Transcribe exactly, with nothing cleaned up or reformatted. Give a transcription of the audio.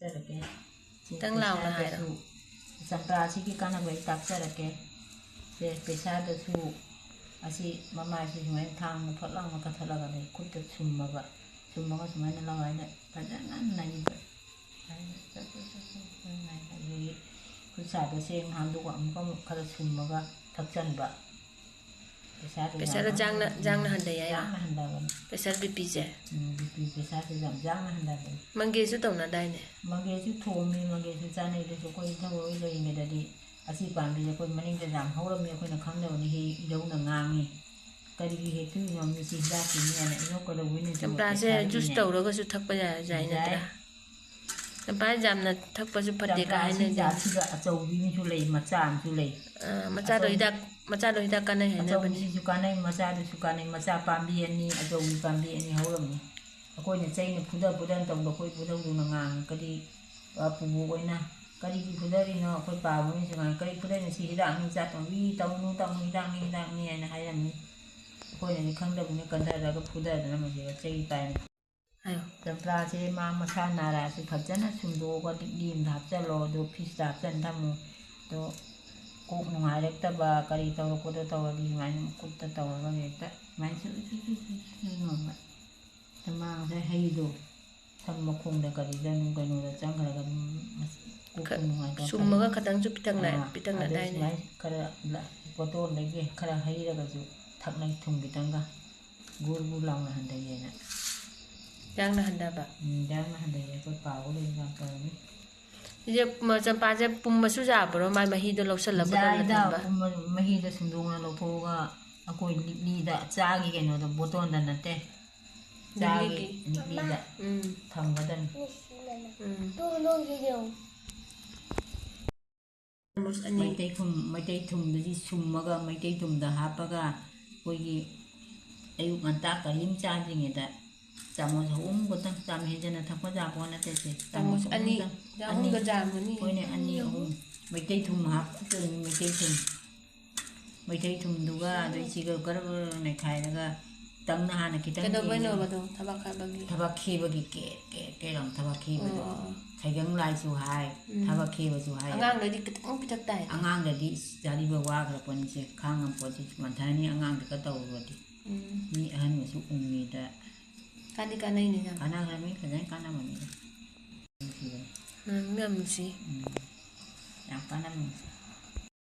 ꯈꯤꯇꯪ ꯂꯥꯎꯅ ꯍꯥꯏꯔꯣ꯫ ꯄꯩꯁꯥꯗꯁꯨ, ꯆꯝꯄ꯭ꯔꯥꯁꯤꯒꯤ ꯀꯥꯟꯅꯕ ꯑꯩ ꯇꯥꯛꯆꯔꯛꯀꯦ꯫ ꯁꯦ, ꯄꯩꯁꯥꯗꯁꯨ ꯑꯁꯤ ꯃꯃꯥꯏꯁꯤ ꯁꯨꯃꯥꯏꯅ ꯊꯥꯡꯅ ꯐꯠ ꯂꯥꯎꯅ ꯀꯛꯊꯠꯂꯒꯅꯦ, ꯈꯨꯠꯇ ꯁꯨꯝꯃꯒ, ꯁꯨꯝꯃꯒ ꯁꯨꯃꯥꯏꯅ ꯂꯋꯥꯏꯗ ꯐꯖꯅ ꯅꯩꯕ꯫ ꯑꯗꯒꯤ ꯈꯨꯠ ꯁꯥꯗꯣ ꯆꯦꯡ ꯍꯥꯞꯄꯒ ꯑꯃꯨꯛꯀ ꯑꯃꯨꯛ ꯈꯔ ꯁꯨꯝꯃꯒ ꯊꯛꯆꯟꯕ꯫ ꯄꯩꯁꯥꯗꯣ ꯄꯩꯁꯥꯗꯣ ꯌꯥꯝ ꯌꯥꯡꯅ, ꯌꯥꯡꯅ ꯍꯟꯊꯩ ꯍꯥꯏꯔꯣ? ꯌꯥꯡꯅ ꯍꯟꯊꯕꯅꯤ꯫ ꯄ꯭ꯔꯦꯁꯔ ꯕꯤ ꯄꯤꯁꯦ? ꯎꯝ, ꯕꯤ ꯄꯤ ꯄ꯭ꯔꯦꯁꯔꯁꯦ ꯌꯥꯝ ꯌꯥꯡꯅ ꯍꯟꯊꯕꯅꯤ꯫ ꯃꯪꯒꯦꯁꯨ ꯇꯧꯅꯗꯥꯏꯅꯦ? ꯃꯪꯒꯦꯁꯨ ꯊꯣꯝꯃꯤ, ꯃꯪꯒꯦꯁꯨ ꯆꯥꯅꯩ꯫ ꯑꯗꯨꯁꯨ ꯑꯩꯈꯣꯏ ꯏꯙꯧ ꯍꯣꯏ ꯂꯩꯔꯤꯉꯩꯗꯗꯤ ꯑꯁꯤ ꯄꯥꯝꯕꯤꯁꯦ ꯑꯩꯈꯣꯏ ꯃꯅꯤꯡꯗ ꯌꯥꯝ ꯍꯧꯔꯝꯃꯤ, ꯑꯩꯈꯣꯏꯅ ꯈꯪꯗꯕꯅꯤ꯫ ꯍꯦꯛ ꯏꯙꯧꯅ ꯉꯥꯡꯉꯤ, "ꯀꯔꯤꯒꯤ ꯍꯦꯛꯇꯣꯏꯅꯣ? ꯃꯁꯤ ꯍꯤꯗꯥꯛꯀꯤꯅꯤ" ꯍꯥꯏꯅ꯫ ꯏꯙꯧ ꯀꯩꯗꯧꯕꯩꯅꯣ ꯁꯤꯕꯨ ꯆꯝꯄ꯭ꯔꯥꯁꯦ ꯄ꯭ꯔꯦꯁꯔ ꯖꯨꯁ ꯄꯤꯅꯦ? ꯇꯧꯔꯒꯁꯨ ꯊꯛꯄ ꯌꯥꯏ, ꯌꯥꯏ ꯌꯥꯏ꯫ ꯅꯠꯇ꯭ꯔꯥ? ꯆꯝꯄ꯭ꯔꯥ ꯌꯥꯝꯅ ꯊꯛꯄꯁꯨ ꯐꯠꯇꯦ ꯀꯥ ꯆꯝꯄ꯭ꯔꯥꯁꯤ ꯍꯥꯏꯅꯩ꯫ ꯖꯥꯠꯁꯤꯗ ꯑꯆꯧꯕꯤ ꯑꯃꯁꯨ ꯂꯩ, ꯃꯆꯥ ꯑꯃꯁꯨ ꯂꯩ꯫ ꯑꯥ, ꯃꯆꯥꯗꯣ ꯑꯆꯧ-, ꯍꯤꯗꯥꯛ, ꯃꯆꯥꯗꯣ ꯍꯤꯗꯥꯛ ꯀꯥꯟꯅꯩ ꯍꯥꯏꯅꯕꯅꯤ꯫ ꯑꯆꯧꯕꯤꯁꯤꯁꯨ ꯀꯥꯟꯅꯩ, ꯃꯆꯥꯗꯨꯁꯨ ꯀꯥꯟꯅꯩ꯫ ꯃꯆꯥ ꯄꯥꯝꯕꯤ ꯑꯅꯤ, ꯑꯆꯧꯕꯤ ꯄꯥꯝꯕꯤ ꯑꯅꯤ ꯍꯧꯔꯝꯃꯤ꯫ ꯑꯩꯈꯣꯏꯅ ꯆꯩꯅ ꯐꯨꯗ ꯐꯨꯗꯅ ꯇꯧꯕꯗ ꯑꯩꯈꯣꯏ ꯄꯨꯗꯧꯗꯨꯅ ꯉꯥꯡꯉꯒꯗꯤ, ꯑ, ꯄꯨꯕꯣꯛ ꯍꯣꯏꯅ, "ꯀꯔꯤꯒꯤ ꯐꯨꯗꯔꯤꯅꯣ?" ꯑꯩꯈꯣꯏ ꯄꯥꯕ ꯍꯣꯏꯅꯁꯨ ꯉꯥꯡꯉꯤ, "ꯀꯔꯤ ꯐꯨꯗꯔꯤꯅꯣ? ꯁꯤ ꯍꯤꯗꯥꯛꯅꯤ, ꯆꯥ ꯇꯧꯅꯤ, ꯇꯧꯅꯨ, ꯇꯧꯅꯨ, ꯍꯤꯗꯥꯛꯅꯤ, ꯍꯤꯗꯥꯛꯅꯤ" ꯍꯥꯏꯅ ꯍꯥꯏꯔꯝꯃꯤ꯫ ꯑꯩꯈꯣꯏꯅꯗꯤ ꯈꯪꯗꯕꯅꯤꯅ ꯀꯟꯊꯔꯒ ꯐꯨꯗꯗꯅ ꯃꯁꯤꯗ ꯆꯩ ꯄꯥꯏꯅ꯫ ꯍꯥꯏꯌꯣ꯫ ꯆꯝꯄ꯭ꯔꯥꯁꯦ ꯃꯥ ꯃꯁꯥ ꯅꯥꯔꯛꯑꯁꯨ ꯐꯖꯅ ꯁꯨꯝꯗꯣꯛꯑꯒ ꯂꯤꯛꯂꯤ ꯑꯃꯗ ꯍꯥꯞꯆꯜꯂꯣ, ꯑꯗꯣ ꯐ꯭ꯔꯤꯖꯇ ꯍꯥꯞꯆꯟ ꯊꯝꯃꯣ꯫ ꯑꯗꯣ ꯀꯣꯛ ꯅꯨꯡꯉꯥꯏꯔꯛꯇꯕ ꯀꯔꯤ ꯇꯧꯔꯛꯄꯗꯣ ꯇꯧꯔꯗꯤ ꯁꯨꯃꯥꯏꯅ ꯃꯈꯨꯠꯇ ꯇꯧꯔꯒ ꯍꯦꯛꯇ ꯁꯨꯃꯥꯏꯅ ꯁꯨ-, ꯁꯨ-, ꯁꯨ-, ꯁꯨ-, ꯁꯨ ꯅꯣꯝꯕ꯫ ꯁꯨꯃꯥꯡꯁꯦ ꯍꯩꯗꯣ ꯁꯝ ꯃꯈꯣꯡꯗ ꯀꯔꯤꯗ ꯅꯨꯡ ꯀꯩꯅꯣꯗ ꯆꯪꯈ꯭ꯔꯒ ꯑꯗꯨꯝ ꯀꯣꯛꯇ ꯈ-, ꯅꯨꯡꯉꯥꯏꯇꯕ ꯁꯨꯝꯃꯒ ꯐꯔꯦ꯫ ꯈꯇꯪꯁꯨ ꯄꯤꯊꯛꯅ-, ꯑꯥ, ꯑꯗꯣ ꯄꯤꯊꯛꯅꯗꯥꯏꯅꯦ? ꯁꯨꯃꯥꯏꯅ ꯈꯔ ꯂ-, ꯕꯣꯇꯣꯟꯗꯒꯤ ꯈꯔ ꯍꯩꯔꯒꯁꯨ ꯊꯛꯅꯩ, ꯊꯨꯝ ꯈꯤꯇꯪꯒ ꯒꯨꯔ ꯒꯨꯔ ꯂꯥꯎꯅ ꯍꯟꯊꯩꯌꯦꯅ꯫ ꯌꯥꯡꯅ ꯍꯟꯊꯕ? ꯎꯝ, ꯌꯥꯡꯅ ꯍꯟꯊꯩꯌꯦ꯫ ꯑꯩꯈꯣꯏ ꯄꯥꯕ ꯂꯣꯏꯅ ꯌꯥꯝ ꯇꯧꯔꯝꯃꯤ꯫ ꯁꯤꯁꯦ ꯃ-, ꯆꯝꯄ꯭ꯔꯥꯁꯦ ꯄꯨꯝꯕꯁꯨ ꯌꯥꯕ꯭ꯔꯣ? ꯃꯥꯏ ꯃꯍꯤꯗꯣ ꯂꯧꯁꯜꯂ ꯕꯣꯇꯜꯗ ꯌꯥꯏꯗ, ꯊꯝꯕ? ꯄꯨꯝꯕ ꯃꯍꯤꯗ ꯁꯨꯝꯗꯣꯛꯅ ꯂꯧꯊꯣꯛꯑꯒ ꯑꯩꯈꯣꯏ ꯂꯤꯛꯂꯤꯗ, ꯆꯥꯒꯤ ꯀꯩꯅꯣꯗ, ꯕꯣꯇꯣꯟꯗ ꯅꯠꯇꯦ, ꯆꯥꯒꯤ ꯂꯤꯛꯂꯤꯒꯤ? ꯂꯤꯛꯂꯤꯗ ꯎꯝ꯫ ꯊꯝꯒꯗꯕꯅꯤ꯫ ꯎꯝ꯫ ꯆꯥꯃꯁ ꯑꯅꯤ꯫ ꯃꯩꯇꯩ ꯊꯨꯝ, ꯃꯩꯇꯩ ꯊꯨꯝꯗꯨꯗꯤ ꯁꯨꯝꯃꯒ ꯃꯩꯇꯩ ꯊꯨꯝꯗ ꯍꯥꯞꯄꯒ ꯑꯩꯈꯣꯏꯒꯤ ꯑꯌꯨꯛ ꯉꯟꯇꯥ ꯀꯔꯤꯝ ꯆꯥꯗ꯭ꯔꯤꯉꯩꯗ ꯆꯥꯃꯁ ꯑꯍꯨꯝ ꯈꯛꯇꯪ, ꯆꯥꯃ ꯍꯦꯟꯖꯟꯅ ꯊꯛꯄ ꯌꯥꯄꯣꯠ ꯅꯠꯇꯦ ꯁꯦ꯫ ꯆꯥꯃꯁ ꯆꯥꯃꯁ ꯑꯅꯤ, ꯑꯍꯨꯝꯗꯪ, ꯑꯍꯨꯝꯗ ꯑꯅꯤ, ꯆꯥꯝꯃꯅꯤ꯫ ꯍꯣꯏꯅꯦ, ꯑꯅꯤ, ꯑꯍꯨꯝ꯫ ꯃꯩꯇꯩ ꯊꯨꯝ ꯍꯥꯞꯀꯗꯣꯏꯅꯤ, ꯃꯩꯇꯩ ꯊꯨꯝ꯫ ꯃꯩꯇꯩ ꯊꯨꯝꯗꯨꯒ ꯑꯗꯩ ꯁꯤꯒ ꯒꯔ ꯒꯔ ꯅꯩꯈꯥꯏꯔꯒ ꯈꯤꯇꯪ ꯍꯥꯟꯅ ꯈꯤꯇꯪ ꯀꯩꯗꯧꯕꯩꯅꯣꯕ ꯌꯦꯡꯉꯦ꯫ ꯑꯗꯣ ꯊꯕꯛ ꯍꯥꯏꯕꯒꯤ? ꯊꯕꯛ ꯈꯦꯕꯒꯤ ꯀꯦ ꯀꯦ ꯀꯦ ꯂꯥꯎꯅ ꯊꯕꯛ ꯈꯦꯕꯗꯣ꯫ ꯑꯣ, ꯑꯣ, ꯑꯣ꯫ ꯁꯩꯒꯪ ꯂꯥꯏꯁꯨ ꯍꯥꯏ, ꯎꯝ꯫ ꯊꯕꯛ ꯈꯦꯕꯁꯨ ꯍꯥꯏ꯫ ꯑꯉꯥꯡꯗꯗꯤ ꯈꯤꯇꯪ ꯄꯤꯊꯛ ꯇꯥꯏ꯫ ꯑꯉꯥꯡꯗꯗꯤ ꯏꯁ ꯆꯥꯔꯤꯕ ꯋꯥꯈ꯭ꯔ ꯄꯣꯠꯅꯤꯁꯦ, ꯈꯥꯡꯉꯝ ꯄꯣꯠꯇꯤ ꯃꯟꯊꯔꯅꯤ ꯑꯉꯥꯡꯗꯒ ꯇꯧꯔꯨꯔꯗꯤ꯫ ꯎꯝ꯫ ꯃꯤ ꯑꯍꯟꯕꯁꯨ ꯎꯡꯉꯤꯗ꯫ ꯀꯥꯟꯗꯤ ꯀꯥꯟꯅꯩꯅꯦ ꯌꯥꯝ꯫ ꯀꯥꯟꯅꯈ꯭ꯔꯃꯤ, ꯐꯖꯅ ꯀꯥꯟꯅꯕꯅꯤꯗ꯫ ꯅꯨꯡꯁꯤꯕꯅꯤ꯫ ꯎꯝ, ꯌꯥꯝ ꯅꯨꯡꯁꯤ꯫ ꯎꯝ꯫ ꯌꯥꯝ ꯀꯥꯟꯅꯕꯅꯤ꯫